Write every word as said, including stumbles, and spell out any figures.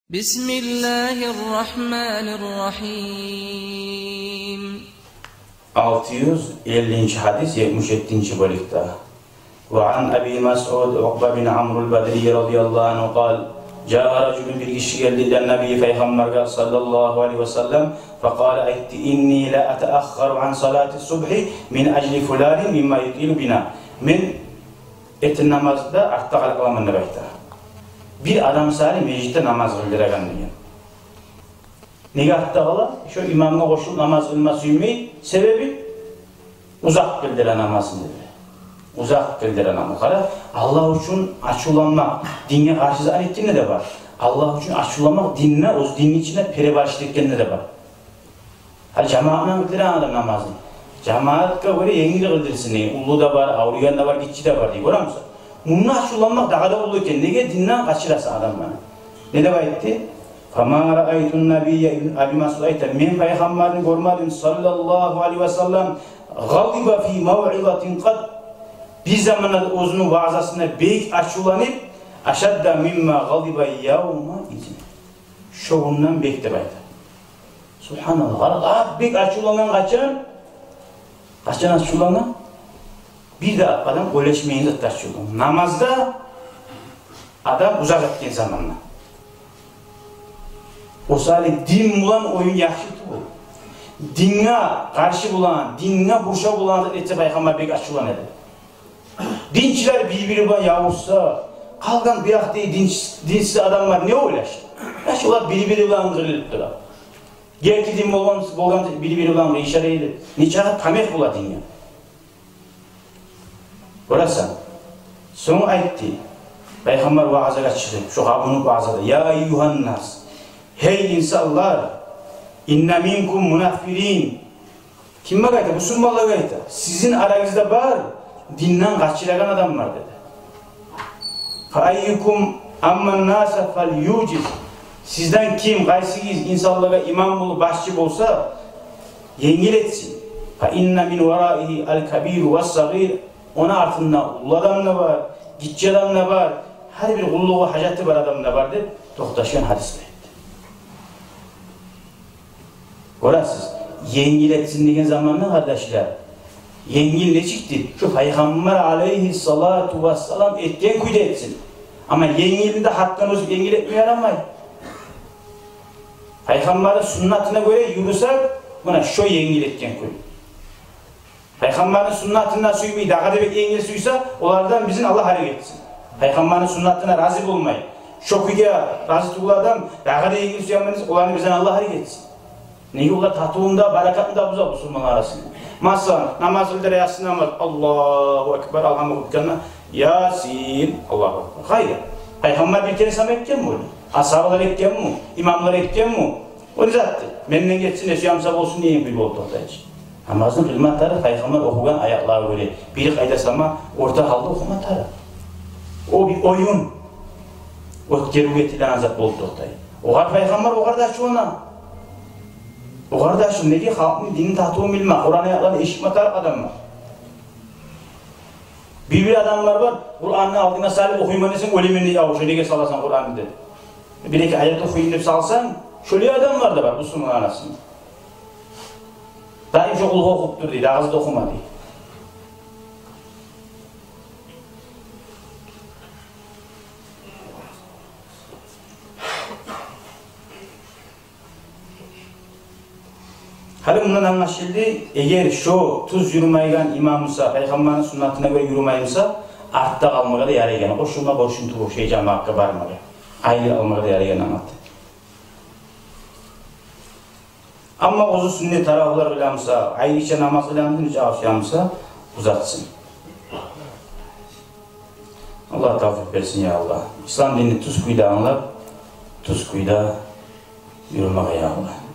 بسم الله الرحمن الرحيم. Алты юз эллинчи гьадис, етмиш еттинчи бёлюкде. وعن أبي مسعود عقبة بن عمرو البدري رضي الله عنه قال: جاء رجل, бир гиши гелди, إلى النبي, пайхаммаргъа, صلى الله عليه وسلم, فقال, айтды: إني لأتأخر عن صلاة الصبح من أجل فلان مما يطيل بنا. Мен эртен намазда артда къалып къаламан деп айта. Бир адам саялы межитде намаз къылдырагъан деген. Неге артда къала? Шо имамгъа къошулуп намаз къылма сюймей, себеби узакъ къылдыра намазын деди. Узакъ къылдыра намаз. Къара, Аллагь учун ачувланмакъ динге къаршы зат этгенде де бар. Аллагь учун ачувланмакъ динде, оьз динни ичинде перебарщик этгенде де бар. Гьали жамаат булан къылдырагъан адам намазны, жамаатгъа гёре енгил къылдырсын дей, уллу да бар, авруйгъан да бар, гиччи де бар дей. Гёремисен? Мунда ачувланмакъ дагъы да уллу экен. Неге динден къачырасан адамланы? Не деп айтды? فما رأيت النبي, Ибн Аби Масъуд айта, мен пайхаммарны гёрмедим, صلى الله عليه وسلم, غضب في موعظة قط. Бир заманда да оьзюню ваъзасында бек ачувланып, أشد مما غضب يومئذ. Шо гюнден бек деп айта. Субгьаналлагь. Къара, лап бек ачувлангъан къачан? Къачан ачувлангъан? Бир де адам ойлашмайгъан затда ачувлангъан. Намазда адам узакъ этген заманда. О саялы дин булан оюн яхшы тюгюл. Динге къаршы болагъан, динге буршав болагъан зат этсе, пайхаммар бек ачувлана эди. Динчилер бир-бири булан ябушса, къалгъан бу якъдагъы динч-, динсиз адамлар не ойлашар? Я шолар бир-бири булан къырылып тура. Герти дин болгъан, болгъан бир-бири булан къыйышар эди. Нечакъы тамек бола динге. Гёресен. Сонг айтды. Пайхаммар ваъзагъа чыгъып, шо къабунуп ваъзада: يا أيها الناس, гьей инсанлар, إن منكم منفرين. Кимге айта? Бусурманлагъа айта. Сизин арагъызда бар динден къачырагъан адамлар, деди. فأيكم أما الناس فليوجز. Сизден ким, къайсыгъыз инсанлагъа имам болуп, башчы болса, енгил этсин. فإن من ورائه الكبير والصغير. Ону артында уллу адам да бар, гиччи адам да бар, гьар бир къуллугъу, гьажаты бар адам да бар, деп токъташгъан гьадисде айтды. Гёресиз, енгил этсин деген заманда, къардашлар, енгил нечикди? Шо Пайхаммар алайгьиссалату вассалам этген кюйде этсин. Амма енгилни де гьаддан озуп енгил этме ярамай. Пайхаммарны суннатына гёре юрюсек, муна шо енгил этген кюй. Пайхаммарны суннатын да сюймей, дагъы да бек енгил сюйсе, олардан бизин Аллагь арек этсин. Пайхаммарны суннатына рази болмай, шо кюйге рази тюгюл адам, дагъы да енгил сюйген буса, оланы бизден Аллагь арек этсин. Неге, олар татывун да, баракатын да буза бусурманлар арасында. Масала, намаз къылдыра, яссы намаз, Аллагьу акбар, алгьам охуп битгенде, Ясин, Аллагьу акбар. Къайда? Пайхаммар бир керен сама этгенми ону? Асгьабалар этгенми? Имамлар этгенми? О не затды? Менден гетсин, не сюе буса болсун деген кюй болуп токътай чы. Намазны къылма тарыкъ Пайхаммар охугъан аятлагъа гёре. Бир къайда сама, орта гьалда охума тарыкъ. О бир оюн, оьтгерив этилеген зат болуп токътай. Огъар Пайхаммар огъар да ачувлана. Огъар да ачув, неге, халкъны динин татывун билме, Къуран аятларын эшитме тарыкъ адамлар. Бир-бир адамлар бар, Къуранны алдынга салып охуйман десенг, оьлемен дей, ав, шо неге саласан Къуранны деп. Бир-эки аят охуюн деп салсанг, шолай адамлар да бар бусурман арасында. Даим шо къулгьу охуп тур дей, дагъы зат охума дей. Гьали мундан англашылды, эгер шо тюз юрюмейген имам буса, Пайхаммарны суннатына гёре юрюмей буса, артда къалмагъа да ярайгъан, къошулма борчун тюгюл шей жамаатгъа бармагъа. Айры къалмагъа да ярайгъан намазда. Амма оьзю сюннет таравигьлер къыла буса, айрыча намаз къыла буса, узатсын. Аллагь тавфикъ берсин, я Аллагь. Ислам динни тюз кюйде англап, тюз кюйде юрюмеге, я Аллагь.